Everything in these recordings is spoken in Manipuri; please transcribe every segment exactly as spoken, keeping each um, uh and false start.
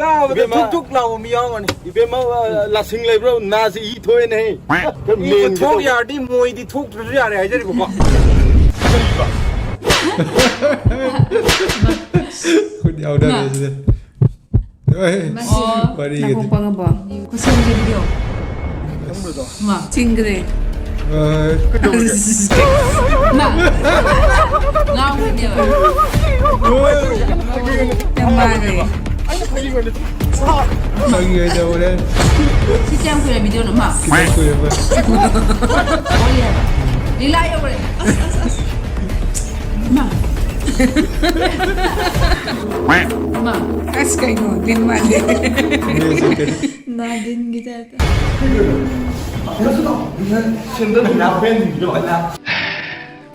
ꯆꯥꯕꯗ ꯏꯕꯦꯝꯃ꯫ ꯊꯨꯛ ꯊꯨꯛ ꯂꯥꯎꯕ ꯃꯤ ꯌꯥꯎꯔꯝꯒꯅꯤ꯫ ꯏꯕꯦꯝꯃ, ꯑ, ꯂꯥꯁꯤꯡ ꯂꯩꯕ꯭ꯔꯣ? ꯅꯥꯁꯦ ꯏ ꯊꯣꯛꯑꯦꯅꯦꯍꯦ꯫ ꯏ ꯃꯦꯟꯒꯦ ꯊꯣꯛ ꯇꯧꯕ꯫ ꯌꯥꯔꯗꯤ ꯃꯣꯏꯗꯤ ꯊꯣꯛꯇ꯭ꯔꯁꯨ ꯌꯥꯔꯦ ꯍꯥꯏꯖꯔꯤꯕꯀꯣ꯫ ꯈꯨꯠ ꯌꯥꯎꯗꯔꯦ ꯁꯤꯗ꯫ ꯑꯣꯏ, ꯑꯣ꯫ ꯋꯥꯔꯤꯒꯗꯤ꯫ ꯅꯥꯀꯣꯡ ꯄꯪꯉꯕꯣ? ꯈꯨꯠꯁꯦꯝꯒꯤ ꯚꯤꯗꯤꯑꯣ꯫ ꯃꯥ꯫ ꯆꯤꯡꯈ꯭ꯔꯦ꯫ ꯑꯣꯏ꯫ ꯃꯥ꯫ ꯉꯥꯎꯈ꯭ꯔꯅꯦꯕ꯫ ꯌꯥꯝ ꯃꯥꯜꯂꯦ꯫ ꯈꯪꯉꯦ, ꯇꯧꯔꯦ꯫ ꯁꯤ ꯀꯌꯥꯝ ꯀꯨꯏꯔꯦ ꯚꯤꯗꯤꯑꯣꯅꯣ, ꯃꯥ? ꯈꯤꯇꯪ ꯀꯨꯏꯔꯦ, ꯃꯥ꯫ ꯂꯤꯂꯥ ꯌꯧꯔꯦ꯫ ꯑꯁ, ꯑꯁ, ꯑꯁ꯫ ꯃꯥ꯫ ꯃꯥ꯫ ꯑꯁ, ꯀꯩꯅꯣ, ꯗꯤꯟ ꯃꯥꯜꯂꯦ꯫ ꯅꯥꯗꯤꯟꯒꯤ ꯇꯥꯏꯞꯇ꯫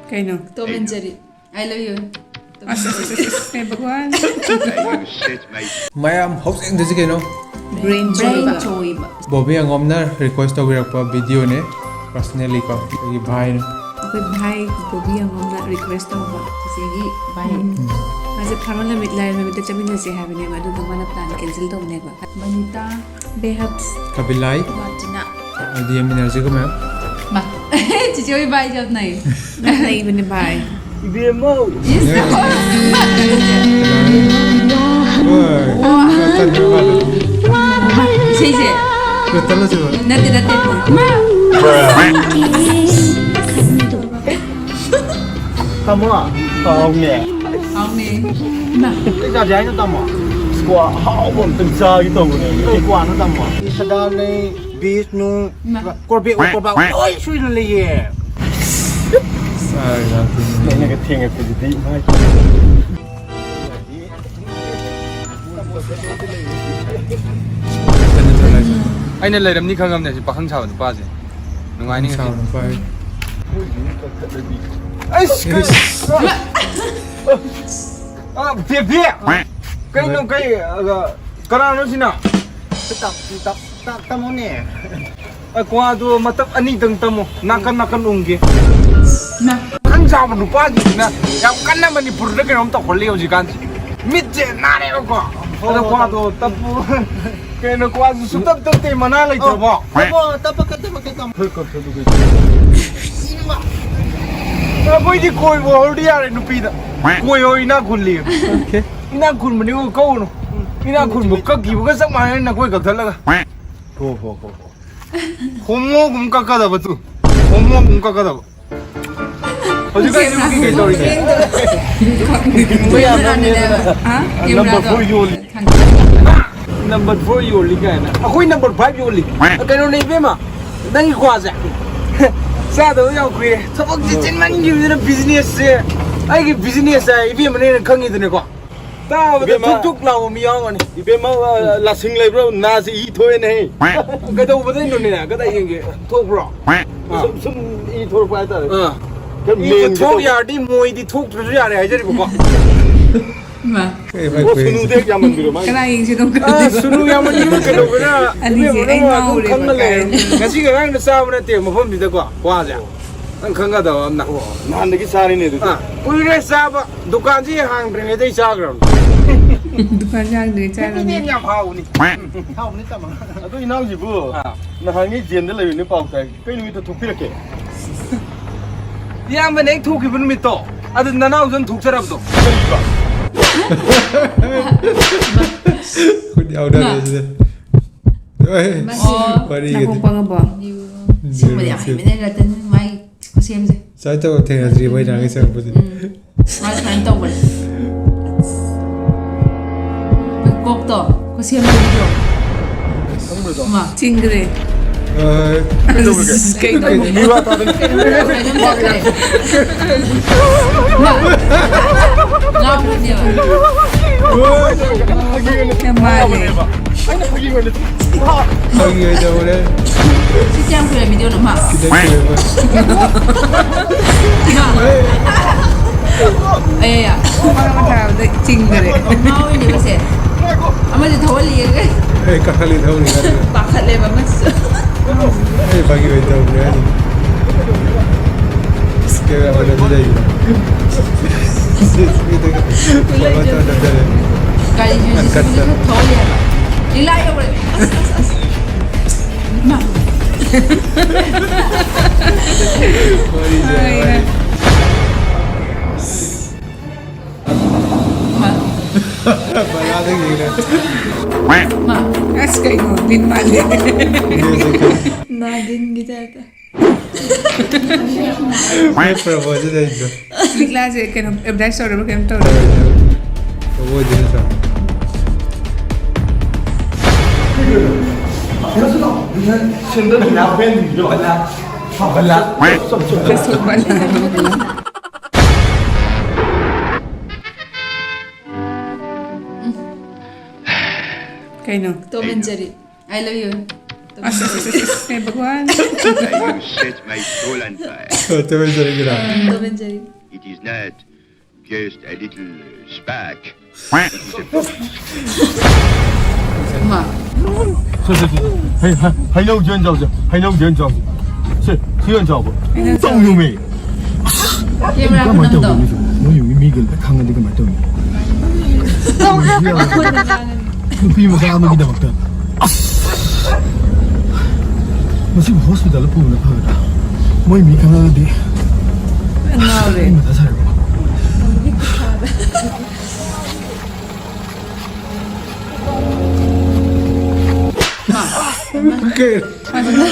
ꯀꯩꯅꯣ? Tom and Jerry꯫ I love you꯫ ꯑꯁ, ꯑꯁ, ꯑꯁ, ꯑꯁ, ꯑꯁ, ꯍꯦ ꯚꯒꯋꯥꯟ꯫ ꯃꯌꯥꯝ ꯍꯧꯖꯤꯛ ꯌꯦꯡꯗꯣꯏꯁꯤ ꯀꯩꯅꯣ? Brain ꯕ꯭ꯔꯦꯟ ꯆꯣꯏꯕ꯫ ꯆꯣꯏꯕ꯫ ꯕꯣꯕꯤ ꯑꯉꯣꯝꯅ request ꯇꯧꯕꯤꯔꯛꯄ ꯚꯤꯗꯤꯑꯣꯅꯦ, personally ꯀꯣ, ꯑꯩꯒꯤ ꯚꯥꯏꯅ꯫ ꯑꯩꯈꯣꯏ ꯚꯥꯏ ꯕꯣꯕꯤ ꯑꯉꯣꯝꯅ request ꯇꯧꯕ꯫ ꯆꯤꯆꯦꯒꯤ ꯚꯥꯏ꯫ ꯎꯝ꯫ ꯃꯥꯁꯦ ꯐꯥꯔꯣꯟ ꯅꯨꯃꯤꯠ, ꯂꯥꯏꯔ ꯅꯨꯃꯤꯠꯇ ꯆꯠꯃꯤꯟꯅꯁꯦ ꯍꯥꯏꯕꯅꯦꯕ, ꯑꯗꯨꯒ ꯃꯥꯅ plan cancel ꯇꯧꯕꯅꯦꯕ꯫ ꯃꯅꯤꯇꯥ꯫ ꯕꯦꯍꯞꯁ꯫ ꯀꯕꯤꯂꯥꯏ꯫ ꯃꯥꯔꯇꯤꯅꯥ꯫ ꯑꯗꯤ ꯌꯦꯡꯃꯤꯟꯅꯔꯁꯤꯀꯣ ꯃꯌꯥꯝ꯫ ꯃꯥ꯫ ꯆꯤꯆꯦ ꯍꯣꯏ ꯚꯥꯏ ꯌꯥꯝ ꯅꯩ꯫ ꯌꯥꯝ ꯅꯩꯕꯅꯦ ꯚꯥꯏ꯫ ꯏꯕꯦꯝꯃꯧ꯫ ꯏꯁ꯫ ꯍꯣꯏ꯫ ꯋꯥ꯫ ꯏꯁꯩꯁꯦ꯫ ꯀꯩꯅꯣ ꯇꯠꯂꯁꯤꯕ? ꯅꯠꯇꯦ, ꯅꯠꯇꯦ꯫ ꯃꯥ꯫ ꯇꯥꯃꯣ, ꯍꯥꯎꯅꯦ꯫ ꯍꯥꯎꯅꯦ꯫ ꯏꯃꯥ꯫ ꯀꯩ ꯆꯥꯁꯦ ꯍꯥꯏꯅꯣ, ꯇꯥꯃꯣ? ꯁ꯭ꯀ꯭ꯋꯥ ꯑꯍꯥꯎꯕ ꯑꯝꯇꯪ ꯆꯥꯒꯦ ꯇꯧꯕꯅꯦ꯫ ꯀꯩ ꯀ꯭ꯋꯥꯅꯣ, ꯇꯥꯃꯣ? ꯁꯗꯥ ꯂꯩ, ꯕꯤꯁꯅꯨ, ꯏꯃꯥ꯫ ꯀꯣꯔꯕꯦꯛ, ꯀꯣꯔꯕꯥꯛ ꯂꯣꯏ ꯁꯨꯅ ꯂꯩꯌꯦ꯫ ꯆꯥꯔꯦ, ꯆꯥꯔꯦ꯫ ꯑꯩꯅꯒ ꯊꯦꯡꯉꯛꯄꯗꯨꯗꯤ, ꯏꯃꯥꯏ꯫ ꯑꯩꯅ ꯂꯩꯔꯝꯅꯤ ꯈꯪꯉꯝꯅꯦ ꯁꯤ ꯄꯥꯈꯪ ꯁꯥꯕ ꯅꯨꯄꯥꯁꯦ꯫ ꯅꯨꯡꯉꯥꯏꯅꯤ ꯉꯁꯤ꯫ ꯁꯥꯕ ꯅꯨꯄꯥ꯫ ꯑꯩꯁ, ꯀꯩ-, ꯑ, ꯕꯦꯕꯤ! ꯀꯩꯅꯣ, ꯀꯩ, ꯑ, ꯀꯅꯥꯅꯣ ꯁꯤꯅ? ꯇꯞ-, ꯇꯞ-, ꯇꯞ-, ꯇꯥꯃꯣꯅꯦ꯫ ꯑ, ꯀ꯭ꯋꯥꯗꯣ ꯃꯇꯞ ꯑꯅꯤꯗꯪ ꯇꯝꯃꯣ, ꯅꯥꯀꯟ ꯅꯥꯀꯟ ꯎꯪꯒꯦ꯫ ꯃꯥ꯫ ꯈꯪ ꯆꯥꯕ ꯅꯨꯄꯥꯁꯤꯡꯁꯤꯅ ꯌꯥꯝ ꯀꯟꯅ ꯃꯅꯤꯄꯨꯔꯗ ꯀꯩꯅꯣꯝ ꯇꯧꯈꯠꯂꯤ ꯍꯧꯖꯤꯛꯀꯥꯟꯁꯦ꯫ ꯃꯤꯠꯁꯦ ꯅꯥꯔꯦꯕꯀꯣ꯫ ꯑꯗꯣ ꯀ꯭ꯋꯥꯗꯣ ꯇꯞꯄꯨ꯫ ꯀꯩꯅꯣ, ꯀ꯭ꯋꯥꯁꯨ ꯁꯨꯡꯇꯞ ꯇꯞꯇꯦ, ꯃꯅꯥ ꯂꯩꯇ꯭ꯔꯕꯣ? ꯇꯞꯄꯣ, ꯇꯞꯄ ꯀꯟ ꯇꯞꯄ ꯀꯟ ꯇꯞꯄ꯫ ꯑꯩꯈꯣꯏꯗꯤ ꯀꯣꯏꯕ ꯍꯧꯔꯗꯤ ꯌꯥꯔꯦ ꯅꯨꯄꯤꯗ꯫ ꯀꯣꯏ ꯍꯣꯏ ꯏꯅꯥꯛ ꯈꯨꯜꯂꯤ꯫ ꯏꯅꯥꯛ ꯈꯨꯟꯕꯅꯤ ꯀꯧꯅꯨ꯫ ꯏꯅꯥꯛ ꯈꯨꯟꯕ ꯀꯛꯈꯤꯕꯒ ꯆꯞ ꯃꯥꯟꯅꯩ ꯅꯈꯣꯏ ꯀꯛꯊꯠꯂꯒ꯫ ꯍꯣ, ꯍꯣ, ꯍꯣ, ꯍꯣ꯫ ꯍꯣꯃꯣꯒꯨꯝ ꯀꯛꯀꯗꯕ ꯇꯨ꯫ ꯍꯣꯃꯣꯒꯨꯝ ꯀꯛꯀꯗꯕ꯫ ꯍꯧꯖꯤꯛꯀꯥꯟ ꯅꯨꯄꯤ ꯀꯩ ꯇꯧꯔꯤꯒꯦ? ꯍꯥ? ꯅꯝꯕꯔ ꯀꯦꯃꯦꯔꯥꯗꯣ ꯐꯣꯔ ꯌꯣꯜꯂꯤ꯫ ꯈꯪꯗꯦ꯫ ꯅꯝꯕꯔ ꯐꯣꯔ ꯌꯣꯜꯂꯤ ꯀꯥꯏꯅ꯫ ꯑꯩꯈꯣꯏ ꯅꯝꯕꯔ ꯐꯥꯏꯚ ꯌꯣꯜꯂꯤ꯫ ꯀꯩꯅꯣꯅꯦ ꯏꯕꯦꯝꯃ, ꯅꯪꯒꯤ ꯀ꯭ꯋꯥꯁꯦ ꯆꯥꯗꯕ ꯌꯥꯝ ꯀꯨꯏꯔꯦ꯫ ꯊꯕꯛꯁꯦ ꯆꯤꯟꯃꯟꯈꯤꯕꯁꯤꯅ ꯕꯤꯖꯤꯅꯦꯁꯁꯦ, ꯑꯩꯒꯤ ꯕꯤꯖꯤꯅꯦꯁꯁꯦ ꯏꯕꯦꯝꯃꯅ ꯍꯦꯟꯅ ꯈꯪꯉꯤꯗꯅꯀꯣ꯫ ꯇꯥꯕꯗ ꯏꯕꯦꯝꯃ, ꯊꯨꯛ ꯊꯨꯛ ꯂꯥꯎꯕ ꯃꯤ ꯌꯥꯎꯔꯝꯒꯅꯤ꯫ ꯏꯕꯦꯝꯃ, ꯑ, ꯂꯥꯁꯤꯡ ꯂꯩꯕ꯭ꯔꯣ? ꯅꯥꯁꯦ ꯏ ꯊꯣꯛꯑꯦꯅꯦꯍꯦ꯫ ꯀꯩꯗꯧꯕꯗꯩꯅꯣꯅꯦ? ꯀꯗꯥꯏ ꯌꯦꯡꯒꯦ? ꯊꯣꯛꯄ꯭ꯔꯣ? ꯑꯥ꯫ ꯁꯨꯝ, ꯁꯨꯝ ꯏ ꯊꯣꯔꯛꯄ ꯍꯥꯏꯇꯥꯔꯦ꯫ ꯑꯥ꯫ ꯈꯔ ꯏ ꯃꯦꯟꯒꯦ ꯊꯣꯛ ꯇꯧꯕ꯫ ꯌꯥꯔꯗꯤ ꯃꯣꯏꯗꯤ ꯊꯣꯛꯇ꯭ꯔꯁꯨ ꯌꯥꯔꯦ ꯍꯥꯏꯖꯔꯤꯕꯀꯣ꯫ ꯃꯥ꯫ ꯀꯩ ꯐꯩ ꯑꯣ, ꯐꯩ꯫ ꯁꯨꯅꯨꯗꯤ ꯍꯦꯛ ꯌꯥꯝꯃꯟꯕꯤꯔꯣ ꯃꯥꯒꯤ? ꯀꯅꯥ ꯌꯦꯡꯁꯤꯅꯣ ꯑꯥ, ꯈꯪꯗꯦ꯫ ꯁꯨꯅꯨ ꯌꯥꯝꯃꯟꯕꯤꯔꯣ ꯀꯩꯗꯧꯒꯦꯔꯥ? ꯑꯅꯤꯁꯦ ꯏꯕꯦꯝꯃ ꯑꯩ ꯅꯪ ꯑꯗꯨꯝ ꯉꯥꯎꯔꯦꯕ ꯈꯪꯉ ꯂꯩꯔꯦ꯫ ꯀꯥꯏꯅ꯫ ꯉꯁꯤ ꯉꯔꯥꯡꯗ ꯆꯥꯕ ꯅꯠꯇꯦ ꯃꯐꯝꯁꯤꯗꯀꯣ ꯀ꯭ꯋꯥꯁꯦ꯫ ꯅꯪ ꯈꯪꯒꯗꯕ ꯑꯃꯅ꯫ ꯑꯣ, ꯅꯍꯥꯟꯗꯒꯤ ꯆꯥꯔꯤꯅꯦ ꯑꯗꯨꯗꯤ꯫ ꯑꯥ, ꯀꯨꯏꯔꯦ ꯆꯥꯕ꯫ ꯗꯨꯀꯥꯟꯁꯤ ꯍꯥꯡꯗ꯭ꯔꯤꯉꯩꯗꯩ ꯆꯥꯈ꯭ꯔꯕꯅꯤ꯫ ꯗꯨꯀꯥꯟꯁꯤ ꯍꯥꯡꯗ꯭ꯔꯤꯉꯩ ꯆꯥꯈ꯭ꯔꯕꯅꯤ꯫ ꯍꯦꯄꯤꯗꯦꯟ ꯌꯥꯝ ꯍꯥꯎꯕꯅꯤ꯫ ꯍꯥꯎꯕꯅꯤ ꯇꯥꯃꯣ꯫ ꯑꯗꯣ ꯏꯅꯥꯎꯁꯤꯕꯨ ꯑꯥ꯫ ꯅꯍꯥꯟꯒꯩ ꯖꯦꯟꯗ ꯂꯩꯔꯨꯅꯤ ꯄꯥꯎ ꯇꯥꯏ꯫ ꯀꯩ ꯅꯨꯃꯤꯠꯇ ꯊꯣꯛꯄꯤꯔꯛꯀꯦ? ꯏꯌꯥꯝꯕꯅ ꯍꯦꯛ ꯊꯣꯛꯈꯤꯕ ꯅꯨꯃꯤꯠꯇꯣ, ꯑꯗꯨ ꯅꯅꯥꯎꯁꯨ ꯑꯗꯨꯝ ꯊꯣꯛꯆꯔꯕꯗꯣ꯫ ꯀꯔꯤꯕ? ꯈꯨꯠ ꯌꯥꯎꯗꯔꯦ ꯁꯤꯗ꯫ ꯑꯦ, ꯃꯁꯤ ꯑꯣ, ꯋꯥꯔꯤꯒꯗꯤ꯫ ꯅꯥꯀꯣꯡ ꯄꯪꯉꯕꯣ? ꯁꯤꯒꯨꯝꯕꯗꯤ ꯌꯥꯝ ꯍꯩꯕꯅꯦ ꯔꯇꯟ, ꯃꯥꯏ ꯈꯨꯁꯦꯝꯁꯦ꯫ ꯁꯨꯃꯥꯏꯅ ꯇꯧꯔ ꯊꯦꯡꯅꯗ꯭ꯔꯤ ꯃꯣꯏ ꯅꯍꯥꯟꯒꯩ ꯆꯪꯉꯛꯄꯁꯦ꯫ ꯎꯝ꯫ ꯃꯥ ꯁꯨꯃꯥꯏꯅ ꯇꯧꯕꯅꯦ꯫ ꯀꯣꯛꯇꯣ, ꯈꯨꯁꯦꯝꯗꯣ ꯎꯗ꯭ꯔꯣ? ꯈꯪꯕ꯭ꯔꯗꯣ? ꯃꯥ꯫ ꯆꯤꯡꯈ꯭ꯔꯦ꯫ ꯑ, ꯑꯁ, ꯀꯩꯗꯧꯔꯒꯦ? ꯀꯩꯗꯧꯔꯒꯦ? ꯀꯩꯅꯣ ꯃꯤ ꯋꯥ ꯇꯥꯗꯅ꯫ ꯀꯩꯅꯣ ꯇꯧꯈ꯭ꯔꯦ꯫ ꯃꯥ꯫ ꯉꯥꯎꯈ꯭ꯔꯅꯦꯕ꯫ ꯌꯥꯝ ꯃꯥꯜꯂꯦ꯫ ꯑꯩꯅ ꯐꯥꯒꯤ ꯑꯣꯏꯅ ꯐꯥꯒꯤ ꯑꯣꯏꯅ ꯇꯧꯔꯦ꯫ ꯁꯤ ꯀꯌꯥꯝ ꯀꯨꯏꯔꯦ ꯚꯤꯗꯤꯑꯣꯅꯣ ꯃꯥ? ꯈꯤꯇꯪ ꯀꯨꯏꯔꯦ꯫ ꯃꯥ꯫ ꯑꯦ, ꯌꯥ꯫ ꯃꯈꯥ ꯃꯈꯥꯗ ꯆꯤꯡꯈꯔꯦ꯫ ꯉꯥꯎꯔꯤꯅꯦꯕ ꯁꯦ꯫ ꯑꯃꯁꯦ ꯊꯧꯍꯜꯂꯤꯌꯦ꯫ ꯑꯦ, ꯀꯥꯈꯠꯂꯤ ꯊꯧꯔꯤ ꯀꯥꯟꯗ꯫ ꯄꯥꯈꯠꯂꯦꯕ ꯑꯃꯁꯨ꯫ ꯑꯩ ꯐꯥꯒꯤ ꯑꯣꯏꯅ ꯇꯧꯕꯅꯦ ꯍꯥꯏꯁꯤꯅꯤ꯫ ꯏꯁ, ꯀꯦꯃꯦꯔꯥ ꯃꯦꯟ ꯑꯗꯨ ꯂꯩꯕ꯭ꯔꯥ? ꯒꯥꯔꯤꯁꯨ ꯈꯔ ꯊꯧꯍꯜꯂꯦ ꯍꯥꯏꯕ꯫ ꯂꯤꯂꯥ ꯌꯧꯔꯦ꯫ ꯑꯁ, ꯑꯁ, ꯑꯁ꯫ ꯏꯃꯥ꯫ ꯋꯥꯔꯤꯁꯦ, ꯍꯣꯏ, ꯋꯥꯔꯤ꯫ ꯍꯣꯏ꯫ ꯏꯃꯥ꯫ ꯕꯂꯥꯗꯒꯤꯅꯦ꯫ ꯏꯃꯥ꯫ ꯑꯁ, ꯀꯩꯅꯣ? ꯂꯤꯟ ꯃꯥꯜꯂꯦ꯫ ꯅꯥꯗꯤꯟꯒꯤ ꯇꯥꯏꯞꯇ꯫ ꯃꯣꯏ ꯄ꯭ꯔꯣꯄꯣꯖꯦꯜ ꯂꯩꯕꯗꯣ꯫ ꯁꯤ ꯀ꯭ꯂꯥꯁꯁꯦ ꯀꯩꯅꯣ ꯑꯦꯗꯚꯔꯇꯥꯏꯁ ꯇꯧꯔꯕ ꯀꯩꯅꯣꯝ ꯇꯧꯔꯦ꯫ ꯇꯧꯔꯣꯏꯗꯣꯏꯅꯦ꯫ ꯄ꯭ꯔꯣꯄꯣꯖꯦꯜ ꯅꯠꯇ꯭ꯔꯣ? ꯀꯩꯅꯣ? Tom and Jerry꯫ I love you. ꯑꯁ, ꯑꯁ, ꯑꯁ, ꯑꯁ, ꯍꯦ Bhagwan. You set my soul on fire. Tom and ꯖꯦꯔꯤꯒꯤꯔꯣ? Tom and Jerry. It is not just a little spark. ꯃꯥ꯫ ꯁꯦ, ꯁꯦ, ꯁꯦ, ꯁꯦ꯫ ꯍꯩ, ꯍꯩ, ꯍꯩꯅꯧ ꯖꯦꯟ ꯆꯥꯎꯁꯦ꯫ ꯍꯩꯅꯧ ꯖꯦꯟ ꯆꯥꯎꯁꯦ꯫ ꯁꯦ, ꯁꯤ ꯑꯣꯏꯅ ꯆꯥꯎꯕ꯫ ꯍꯩꯅꯧ ꯆꯥꯎ꯫ ꯇꯧꯅꯨꯃꯤ꯫ ꯀꯦꯃꯦꯔꯥ ꯀꯃꯥꯏꯅ ꯈꯨꯅꯝꯗꯣ꯫ ꯇꯧꯗꯣꯏꯅꯣ ꯁꯤꯕꯣ? ꯃꯣꯏ ꯌꯨꯝꯒꯤ ꯃꯤꯒ ꯂꯣꯏ ꯈꯪꯉꯗꯤ ꯀꯃꯥꯏꯅ ꯇꯧꯅꯤ? ꯇꯧ-, ꯑꯩꯈꯣꯏꯅ ꯉꯥꯡꯉꯅꯤ꯫ ꯅꯨꯄꯤ ꯃꯆꯥ ꯑꯃꯒꯤꯗꯃꯛꯇ꯫ ꯑꯁ! ꯃꯁꯤꯕꯨ ꯍꯣꯁꯄꯤꯇꯥꯜꯗ ꯄꯨꯕꯅ ꯐꯒꯗ꯭ꯔꯥ? ꯃꯣꯏ ꯃꯤ ꯈꯪꯉꯒꯗꯤ꯫ ꯉꯥꯎꯔꯦ꯫ ꯑꯩ ꯃꯊꯥ ꯁꯥꯏꯕ꯫ ꯃꯥ꯫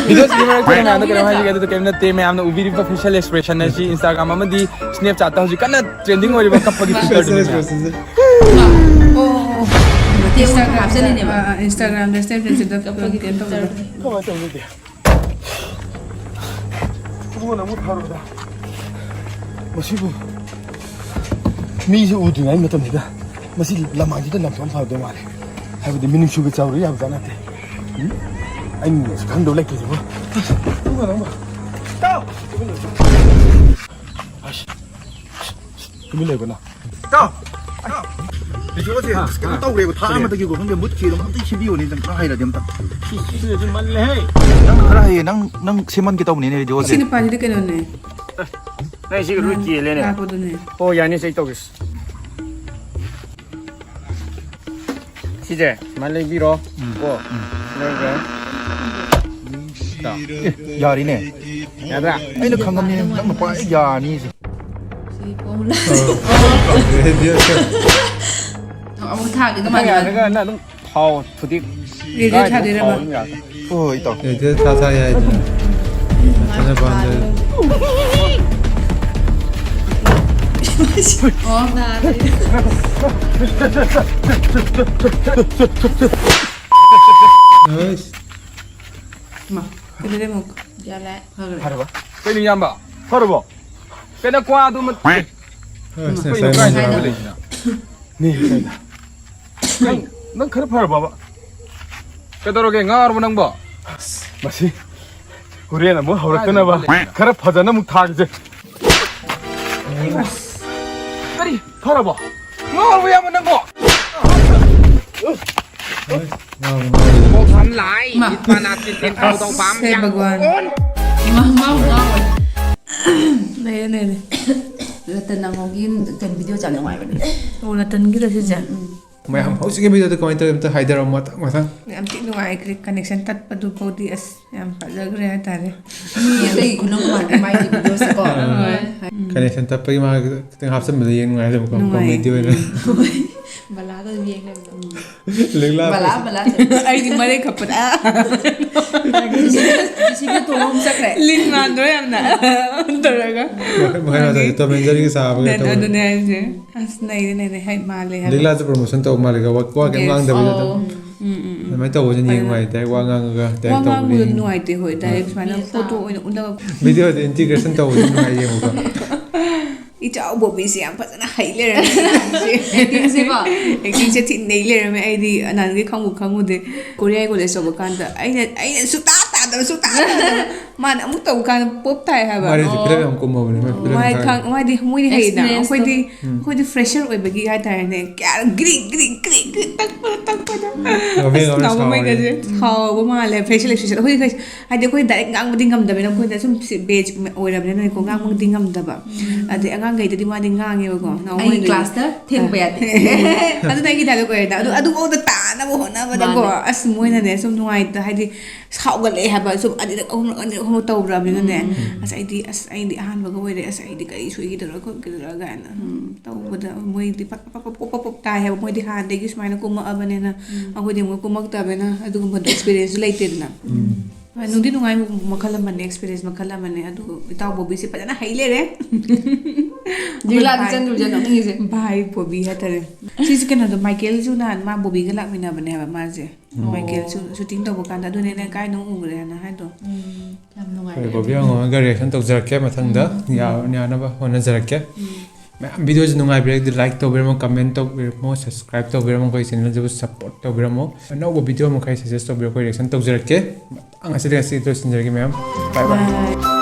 ꯚꯤꯗꯤꯑꯣꯁꯤꯒꯤ ꯃꯔꯛꯇ ꯑꯩꯅ ꯃꯌꯥꯝꯗ ꯀꯩꯅꯣꯝ ꯍꯥꯏꯖꯒꯦ, ꯑꯗꯨꯗ ꯀꯩꯝ ꯅꯠꯇꯦ꯫ ꯃꯌꯥꯝꯅ ꯎꯕꯤꯔꯤꯕ facial expression ꯑꯁꯤ Instagram ꯑꯃꯗꯤ Snapchatꯇ ꯍꯧꯖꯤꯛ ꯀꯟꯅ trending ꯑꯣꯏꯔꯤꯕ ꯀꯞꯄꯒꯤ filterꯗꯨꯅꯤ ꯃꯌꯥꯝ꯫ ꯑꯣ, ꯑꯣ, ꯑꯣ꯫ ꯃꯇꯦꯛ ꯑꯃ ꯍꯥꯞꯆꯜꯂꯤꯅꯦꯕ꯫ ꯑ, ꯑ, Instagramꯗ, Snapchatꯇ ꯀꯩꯅꯣ ꯇꯧꯕꯗꯣ꯫ ꯀꯃꯥꯏꯅ ꯇꯧꯅꯤꯗꯤ? ꯏꯕꯨꯡꯉꯣ, ꯅꯪꯕꯨ ꯐꯔꯣꯏꯗ꯫ ꯃꯁꯤꯕꯨ ꯃꯤꯁꯦ ꯎꯗ꯭ꯔꯤꯉꯩ ꯃꯇꯝꯁꯤꯗ ꯃꯁꯤ ꯂꯃꯥꯡꯁꯤꯗ ꯂꯪꯊꯣꯛꯑꯝ ꯐꯒꯗꯧ ꯃꯥꯜꯂꯦ꯫ ꯍꯥꯏꯕꯗꯤ ꯃꯤꯅꯨꯡꯁꯤꯒ ꯆꯥꯎꯔ ꯌꯥꯕꯖꯥꯠ ꯅꯠꯇꯦ꯫ ꯎꯝ? ꯑꯩꯅ ꯈꯪꯗꯧ ꯂꯩꯇ꯭ꯔꯤꯁꯤꯕꯨ꯫ ꯏꯕꯨꯡꯉꯣ, ꯅꯪꯕꯨ꯫ ꯇꯥꯎ! ꯑꯁ, ꯇꯨꯃꯤꯟ ꯂꯩꯌꯨꯀꯣ ꯅꯪ꯫ ꯏꯇꯥꯎ! ꯏꯇꯥꯎ! ꯔꯦꯗꯤꯑꯣꯁꯦ ꯑꯁ ꯀꯩꯅꯣ ꯇꯧꯔꯦꯕ, ꯊꯥ ꯑꯃꯗꯒꯤꯀꯣ, ꯈꯪꯗꯦ, ꯃꯨꯠꯈꯤꯗꯣ ꯑꯝꯇ ꯁꯦꯝꯕꯤꯌꯣꯅꯦ, ꯅꯪ ꯈꯔ ꯍꯩꯔꯗꯤ ꯑꯝꯇ꯫ ꯁꯤ, ꯁꯤ, ꯁꯤ, ꯁꯤ ꯃꯜꯂꯦꯍꯦ! ꯅꯪ ꯈꯔ ꯍꯩꯌꯦ, ꯅꯪ, ꯅꯪ ꯁꯦꯝꯍꯟꯒꯦ ꯇꯧꯕꯅꯤꯅꯦ ꯔꯦꯗꯤꯑꯣꯁꯦ꯫ ꯁꯤ ꯅꯨꯄꯥꯁꯤꯗꯤ ꯀꯩꯅꯣꯅꯦ꯫ ꯑꯩ ꯁꯤꯒ ꯂꯣꯏ ꯀꯦꯜꯂꯦꯅꯦ꯫ ꯂꯥꯛꯄꯗꯨꯅꯦ꯫ ꯑꯣ, ꯌꯥꯅꯤ, ꯁꯤ ꯑꯩ ꯇꯧꯒꯦ꯫ ꯁꯤꯁꯦ ꯁꯨꯃꯥꯏꯅ ꯂꯩꯕꯤꯔꯣ꯫ ꯀꯣ꯫ ꯂꯩꯔꯒ꯫ ꯌꯥꯔꯤꯅꯦ꯫ ꯌꯥꯗ꯭ꯔꯥ? ꯑꯩꯅ ꯈꯪꯉꯝꯅꯤ ꯅꯪ ꯅꯨꯄꯥ ꯌꯥꯅꯤ ꯁꯦ꯫ ꯁꯤ ꯐꯣꯔꯃꯨꯂꯥ꯫ ꯑꯃꯨꯛ ꯊꯥꯒꯦ ꯅꯪ ꯑꯗꯨꯃꯥꯏꯅ꯫ ꯌꯥꯗ꯭ꯔꯒ ꯅꯪ ꯑꯗꯨꯝ ꯊꯥꯎ ꯊꯨꯗꯤꯛ꯫ ꯔꯦꯗꯤꯑꯣ ꯊꯥꯗꯣꯏꯔꯕ? ꯍꯣꯏ, ꯏꯇꯥꯎ꯫ ꯔꯦꯗꯤꯑꯣ ꯊꯥ ꯊꯥ ꯌꯥꯏꯗꯅ꯫ ꯐꯖꯅ ꯄꯥꯝꯖꯩ꯫ ꯑꯣ꯫ ꯑꯩꯁ꯫ ꯃꯥ, ꯀꯩꯗꯧꯔꯦ ꯑꯃꯨꯛ? ꯌꯥꯔꯦ꯫ ꯐꯈ꯭ꯔꯦ꯫ ꯐꯔꯕ? ꯀꯩꯅꯣ ꯏꯌꯥꯝꯕ? ꯐꯔꯕꯣ? ꯀꯩꯅꯣ ꯀ꯭ꯋꯥꯗꯨ ꯑꯃ-, ꯑꯁ, ꯀꯩꯅꯣ ꯉꯁꯥꯏ ꯀꯥꯏꯗ ꯅꯪ ꯂꯩꯔꯤꯅꯣ? ꯅꯦ, ꯀꯩꯅꯣ? ꯅꯪ, ꯅꯪ ꯈꯔ ꯐꯔꯕꯕ? ꯀꯩꯗꯧꯔꯒꯦ? ꯉꯥꯎꯔꯕ ꯅꯪꯕꯣ? ꯑꯁ, ꯃꯁꯤ ꯍꯣꯔꯦꯟ ꯑꯃꯨꯛ ꯍꯧꯔꯛꯇꯅꯕ ꯀꯥꯏꯗꯅꯣ ꯂꯩꯔꯤꯅꯣ? ꯈꯔ ꯐꯖꯅ ꯑꯃꯨꯛ ꯊꯥꯒꯤꯁꯦ꯫ ꯀꯔꯤ? ꯐꯔꯕꯣ? ꯉꯥꯎꯔꯕ ꯏꯌꯥꯝꯕ ꯅꯪꯕꯣ? ꯉꯥꯎꯔꯕ, ꯉꯥꯎꯔꯕ꯫ ꯃꯥ꯫ ꯍꯦ ꯚꯒꯋꯥꯟ꯫ ꯃꯥ, ꯃꯥ, ꯃꯥ꯫ ꯂꯩꯔꯦ, ꯂꯩꯔꯦ꯫ ꯔꯇꯟ ꯑꯉꯧꯒꯤ ꯀꯩꯅꯣ ꯚꯤꯗꯤꯑꯣ ꯆꯥꯅ ꯅꯨꯡꯉꯥꯏꯕꯅꯦ꯫ ꯑꯣ, ꯔꯇꯟꯒꯤꯗ ꯁꯤꯁꯦ? ꯎꯝ, ꯎꯝ꯫ ꯃꯌꯥꯝ ꯍꯧꯖꯤꯛꯀꯤ ꯚꯤꯗꯤꯑꯣꯗ ꯀꯃꯥꯏꯅ ꯇꯧꯋꯤ ꯑꯝꯇ ꯍꯥꯏꯗꯔꯛꯑꯣ, ꯃꯊꯪ, ꯃꯊꯪ꯫ ꯌꯥꯝ ꯊꯤ ꯅꯨꯡꯉꯥꯏꯈ꯭ꯔꯦ, ꯀꯅꯦꯛꯁꯟ ꯇꯠꯄꯗꯨ ꯐꯥꯎꯗꯤ ꯑꯁ ꯌꯥꯝ ꯐꯖꯈ꯭ꯔꯦ ꯍꯥꯏꯇꯥꯔꯦ꯫ ꯃꯤ ꯑꯇꯩ ꯈꯨꯅꯨꯡ ꯃꯥꯟꯗꯦ ꯃꯥꯏꯒꯤ ꯚꯤꯗꯤꯑꯣꯁꯦꯀꯣ꯫ ꯍꯣꯏ꯫ ꯎꯝ꯫ ꯀꯅꯦꯛꯁꯟ ꯇꯠꯄꯒꯤ ꯃꯥ ꯈꯤꯇꯪ ꯍꯥꯞꯆꯤꯟꯕꯗ ꯌꯦꯡ ꯅꯨꯡꯉꯥꯏ ꯑꯗꯨꯝ ꯀꯣ-, ꯅꯨꯡꯉꯥꯏ꯫ ꯀꯣꯃꯦꯗꯤ ꯑꯣꯏꯅ꯫ ꯎꯝ꯫ ꯕꯂꯥꯗ ꯑꯗꯨꯝ ꯌꯦꯡ ꯂꯩꯕꯗꯣ꯫ ꯎꯝ꯫ ꯂꯤꯛꯂꯥ ꯕꯂꯥ, ꯕꯂꯥ꯫ ꯑꯩꯗꯤ ꯃꯔꯩ ꯈꯞꯄꯗ꯫ ꯖꯤ ꯁꯤ ꯕꯤ ꯇꯣꯡꯉ ꯑꯃꯨꯛ ꯆꯠꯈ꯭ꯔꯦ꯫ ꯂꯤꯟ ꯃꯥꯟꯗ꯭ꯔꯣ ꯌꯥꯝꯅ? ꯇꯧꯔꯒ꯫ ꯃꯈꯜ ꯃꯈꯜ ꯃꯥꯟꯅꯩ꯫ ꯇꯣꯝ ꯑꯦꯟ ꯖꯦꯔꯤꯒꯤ ꯁꯥꯕꯒ ꯇꯧꯕꯅꯤ꯫ ꯑꯗꯨꯅꯦ ꯍꯥꯏꯁꯦ꯫ ꯑꯁ, ꯅꯩꯔꯦ, ꯅꯩꯔꯦ꯫ ꯍꯩ, ꯃꯥꯜꯂꯦ ꯍꯥꯏꯕ꯫ ꯂꯤꯛꯂꯥꯁꯨ ꯄ꯭ꯔꯣꯃꯣꯁꯟ ꯇꯧꯕ ꯃꯥꯜꯂꯦꯀꯣ, ꯋꯥ, ꯋꯥ ꯀꯩꯝ ꯌꯦꯁ꯫ ꯉꯥꯡꯗꯕꯤꯗ ꯑꯗꯨꯝ꯫ ꯑꯣ꯫ ꯎꯝ, ꯎꯝ, ꯎꯝ꯫ ꯑꯗꯨꯃꯥꯏꯅ ꯇꯧꯕꯁꯦ ꯐꯖꯅ ꯌꯦꯡ ꯅꯨꯡꯉꯥꯏ, ꯗꯥꯏꯔꯦꯛ ꯋꯥ ꯉꯥꯡꯉꯒ ꯋꯥ ꯗꯥꯏꯔꯦꯛ ꯉꯥꯡꯕꯗꯣ ꯇꯧꯕꯅꯤ꯫ ꯅꯨꯡꯉꯥꯏꯇꯦ, ꯍꯣꯏ, ꯗꯥꯏꯔꯦꯛ ꯁꯨꯃꯥꯏꯅ ꯐꯣꯇꯣ ꯑꯣꯏꯅ ꯎꯠꯂꯒ꯫ ꯚꯤꯗꯤꯑꯣꯗ ꯏꯟꯇꯤꯒ꯭ꯔꯦꯁꯟ ꯇꯧꯕꯁꯦ ꯅꯨꯡꯉꯥꯏ ꯌꯦꯡꯕꯀꯣ꯫ ꯏꯆꯥꯎ ꯕꯣꯕꯤꯁꯦ ꯌꯥꯝ ꯐꯖꯅ ꯍꯩ ꯂꯩꯔꯝꯃꯦ꯫ ꯑꯦꯛꯇꯤꯡꯁꯦꯀꯣ꯫ ꯑꯦꯛꯇꯤꯡꯁꯦ ꯊꯤ ꯅꯩ ꯂꯩꯔꯝꯃꯦ꯫ ꯑꯩꯗꯤ ꯅꯍꯥꯟꯒꯩ ꯈꯪꯕꯨ ꯈꯪꯉꯨꯗꯦ꯫ ꯀꯣꯔꯤꯌꯥꯒꯤ ꯀꯣꯂꯦꯖ ꯇꯧꯕ ꯀꯥꯟꯗ ꯑꯩꯅ, ꯑꯩꯅ ꯁꯨꯛꯇꯥ ꯇꯥ ꯌꯥꯗꯕ ꯁꯨꯡꯇꯥ ꯇꯥꯗꯕ꯫ ꯃꯥꯅ ꯑꯃꯨꯛ ꯇꯧꯕ ꯀꯥꯟꯗ ꯄꯣꯞ ꯇꯥꯏ ꯍꯥꯏꯕ꯫ ꯃꯥꯗꯤ ꯐꯤꯂꯝ ꯌꯥꯝ ꯀꯨꯝꯃꯕꯅꯦ, ꯃꯥ ꯐꯤꯂꯝ ꯃꯥꯗꯤ ꯊꯥ- ꯈꯪ- ꯃꯥꯗꯤ ꯃꯣꯏꯗꯤ ꯍꯩꯅ Experience ꯇꯣ꯫ ꯑꯩꯈꯣꯏꯗꯤ ꯑꯩꯈꯣꯏꯗꯤ fresher ꯑꯣꯏꯕꯒꯤ ꯍꯥꯏꯇꯥꯔꯦꯅꯦ, ꯀꯌꯥ ꯒ꯭ꯔꯤꯛ ꯒ꯭ꯔꯤꯛ ꯒ꯭ꯔꯤꯛ ꯒ꯭ꯔꯤꯛ ꯇꯛꯄꯗ ꯇꯛꯄꯗ꯫ ꯉꯥꯎꯕꯤ ꯑꯁ, ꯉꯥꯎꯕꯤ ꯅꯥꯎꯕ ꯁꯥꯎꯋꯦ꯫ ꯃꯣꯏꯒꯁꯦ ꯁꯥꯎꯕ ꯃꯥꯜꯂꯦ꯫ Facial expression ꯑꯩꯈꯣꯏ ꯍꯥꯏꯗꯤ ꯑꯩꯈꯣꯏ direct ꯉꯥꯡꯕꯗꯤ ꯉꯝꯗꯕꯅꯤꯅ, ꯑꯩꯈꯣꯏꯅ ꯁꯨꯝ ꯕꯦꯖ ꯑꯣꯏꯔꯕꯅꯤꯅꯀꯣ, ꯉꯥꯡꯕꯗꯤ ꯉꯝꯗꯕ꯫ ꯑꯗꯩ ꯑꯉꯥꯡꯈꯩꯗꯗꯤ ꯃꯥꯗꯤ ꯉꯥꯡꯉꯦꯕꯀꯣ, ꯅꯥꯎꯕ ꯑꯩꯒꯤ ꯃꯣꯏꯗꯤ꯫ ꯀ꯭ꯂꯥꯁꯇ ꯊꯦꯡꯕ ꯌꯥꯗꯦ꯫ ꯑꯗꯨꯅ ꯑꯩꯒꯤ dialogue ꯑꯣꯏꯔꯦꯗ꯫ ꯑꯗꯨ ꯑꯗꯨꯐꯥꯎꯗ ꯇꯥꯅꯕ ꯍꯣꯠꯅꯕꯗꯀꯣ, ꯃꯥꯅꯦ꯫ ꯑꯁ, ꯃꯣꯏꯅꯅꯦ ꯁꯨꯝ ꯅꯨꯡꯉꯥꯏꯇ ꯍꯥꯏꯗꯤ ꯁꯥꯎꯒꯠꯂꯛꯑꯦ ꯍꯥꯏꯕ꯫ ꯁꯨꯝ ꯑꯅꯤꯔꯛ ꯑꯍꯨꯝꯔꯛ ꯑꯅꯤꯔꯛ ꯑꯍꯨꯝꯔꯛ ꯇꯧꯔꯕꯅꯤꯅꯅꯦ꯫ ꯑꯁ, ꯑꯩꯗꯤ ꯑꯁ ꯑꯩꯗꯤ ꯑꯍꯥꯟꯕꯒ ꯑꯣꯏꯔꯦ, ꯑꯁ, ꯑꯩꯗꯤ ꯀꯔꯤ ꯁꯣꯏꯈꯤꯗꯣꯏꯔꯥ ꯈꯣꯠꯈꯤꯗꯣꯏꯔꯥ ꯀꯥꯏꯅ ꯇꯧꯕꯗ ꯃꯣꯏꯗꯤ ꯄꯞ ꯄꯞ ꯄꯞ ꯄꯞ ꯄꯞ ꯇꯥꯏ ꯍꯥꯏꯕ꯫ ꯃꯣꯏꯗꯤ ꯍꯥꯟꯅꯗꯒꯤ ꯁꯨꯃꯥꯏꯅ ꯀꯨꯝꯃꯛꯑꯕꯅꯤꯅ, ꯑꯩꯈꯣꯏꯗꯤ ꯑꯃꯨꯛ ꯀꯨꯝꯃꯛꯇꯕꯅꯤꯅ ꯑꯗꯨꯒꯨꯝꯕꯗꯣ experience ꯁꯨ ꯂꯩꯇꯦꯗꯅ꯫ ꯍꯣꯏ, ꯅꯨꯡꯗꯤ ꯅꯨꯡꯉꯥꯏ, ꯃꯈꯜ ꯑꯃꯅꯦ, experience ꯃꯈꯜ ꯑꯃꯅꯦ꯫ ꯑꯗꯨ ꯏꯇꯥꯎ ꯕꯣꯕꯤꯁꯦ ꯐꯖꯅ ꯍꯩ ꯂꯩꯔꯦ꯫ ꯂꯤꯂꯥꯗ ꯆꯪꯈꯤꯕꯁꯦ ꯅꯣꯛꯅꯤꯡꯉꯤꯁꯦ꯫ ꯚꯥꯏ ꯕꯣꯕꯤ ꯍꯥꯏꯇꯥꯔꯦ꯫ ꯁꯤꯁꯦ ꯀꯩꯅꯣꯗꯣ, ꯃꯥꯏꯀꯦꯜꯁꯨ ꯅꯍꯥꯟ ꯃꯥ ꯕꯣꯕꯤꯒ ꯂꯥꯛꯃꯤꯟꯅꯕꯅꯦ ꯍꯥꯏꯕ ꯃꯥꯁꯦ꯫ ꯃꯥꯏꯀꯦꯜꯁꯨ shooting ꯇꯧꯕ ꯀꯥꯟꯗ ꯑꯗꯨꯅꯦ ꯅꯪ ꯀꯥꯏꯗꯅꯣ ꯎꯈ꯭ꯔꯦꯅ ꯍꯥꯏꯗꯣ꯫ ꯌꯥꯝ ꯍꯣꯏ, ꯅꯨꯡꯉꯥꯏꯔꯦ꯫ ꯕꯣꯕꯤ ꯑꯉꯣꯟꯒ reaction ꯇꯧꯖꯔꯛꯀꯦ ꯃꯊꯪꯗ꯫ ꯌꯥ- ꯌꯥꯅꯕ ꯍꯣꯠꯅꯖꯔꯛꯀꯦ꯫ ꯃꯌꯥꯝ video ꯁꯦ ꯅꯨꯡꯉꯥꯏꯕꯤꯔꯒꯗꯤ like ꯇꯧꯕꯤꯔꯝꯃꯣ, comment ꯇꯧꯕꯤꯔꯝꯃꯣ, subscribe ꯇꯧꯕꯤꯔꯝꯃꯣ, ꯑꯩꯈꯣꯏ channel ꯁꯤꯕꯨ support ꯇꯧꯕꯤꯔꯝꯃꯣ꯫ ꯑꯅꯧꯕ video ꯃꯈꯩ suggest ꯇꯧꯕꯤꯔꯣ, ꯑꯩꯈꯣꯏ reaction ꯇꯧꯖꯔꯛꯀꯦ꯫ ꯃꯇꯥꯡ ꯑꯁꯤꯗ ꯉꯁꯤ ꯂꯣꯏꯁꯤꯟꯖꯔꯒꯦ ꯃꯌꯥꯝ꯫ Bye bye꯫